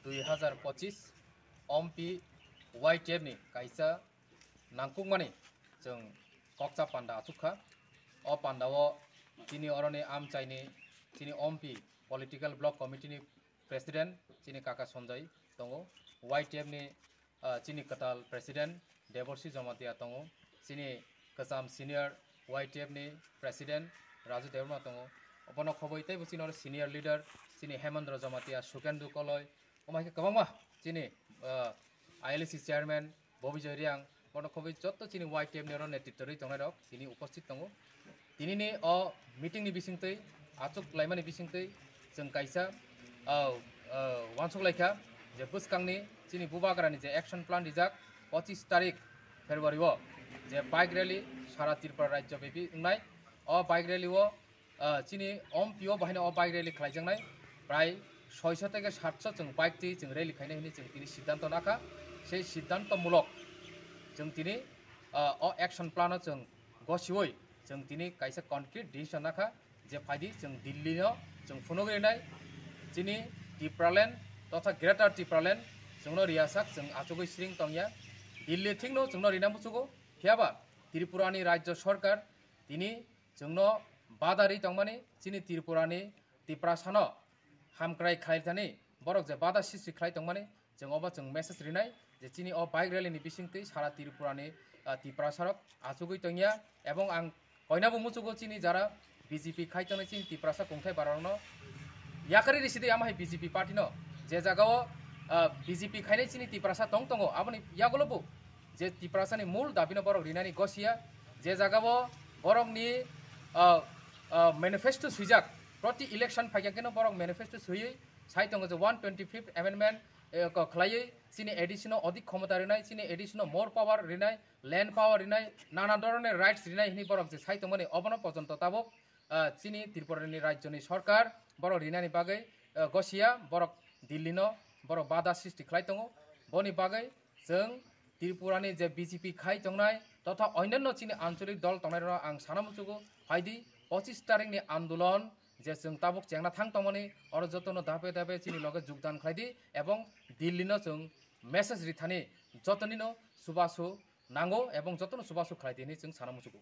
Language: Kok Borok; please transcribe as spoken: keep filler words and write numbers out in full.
dui hazar pochis ompi Y T F ni kaisa nangkukmani chwng kokcha panda achukha. O pandao chini oroni amchaini chini ompi political block committee ni president chini kaka Sanjay tongo, Y T F ni ah, chini kwtal president Deborsi Jamatia tongo, chini kwcham senior Y T F ni president Raju Debbarma tongo, obono khoboi teibo chini oro senior leader chini Hemendra Jamatia, Sukendu Koloi, omo hai khe kwbangma chini ah, I L C chairman Bobijoy Reang, bono khoboi jotto chini Y T F ni oro netritto rwi tongnai rok tini uposthit tongo. Tinini o meeting ni bisingtwi achuk laimani bisingtwi chwng kaisa ah, ah, uansuk laikha je bwskangni chini bubagrani je action plan rijak pochis tarik February o je bike rally sara Tripura rajyo bepi wngnai. O bike rally o ah, chini ompi o bahaino o bike rally khlaijaknai prai soiso tei satso chwng bike twi chwng rally khainai hwnwi chwng tini siddhanto nakha. Sei siddhanto mulok chwng tini ah, o action plan o chwng gosiwi chwng tini kaisa concrete decision nakha je phaidi chwng Delhi no chwng phunugwi rinai chini Tipraland totha Greater Tipraland chwngno riyasak chwng achugwi sring tongya. Delhi thikno chwngno rina muchugo, phiyaba Tripura ni rajyo sarkar tini chwngno bada ri tongmani chini Tripura ni Tiprasano hamkrai khlai thani borok je bada sisi khlai tongmani chwng obo chwng message rinai je chini o bike rally ni bisingtwi sara Tripura ni ah, Tiprasa rok achugwi tongya. Ebong ang koinabo muchugo chini jara B J P khai tongnai chini Tiprasa kungthai bararokno yakari risidi ama hai B J P party no je jagao ah, B J P khainai chini Tiprasa tong tongo aboni yagulo bo je Tiprasani mul dabino borok rinani gosiya, je jagao borokni ah, ah, manifesto swijak, proti election phaikha kheno borok manifesto swiwi sai tongo je one twenty fifth amendment eh, ko khlaiwi chini A D C no odik khomota rinai, chini A D C no more power rinai, land power rinai, nana dhoroner rights rinai hwnwi borok je sai tongmani obono porjonto tabuk ah, chini Tripurani rajyoni sorkar borok rinani bagwi ah, gosiya, borok Delhi no borok bada sristi khlai tongo. Boni bagwi chwng Tripurani je B J P khai tongnai totha onyanno chini ancholik dol tongnairokno ang sana muchugo, phaidi pochis tarikni andolon je chwng tabuk chengna thang tongmani oro jotono dape dape chini loge jogdan khlaidi ebong Delhi no chwng message rithani jotonino chubachu nango ebong jotono chubachu khlaidi hinwi chwng sana muchugo.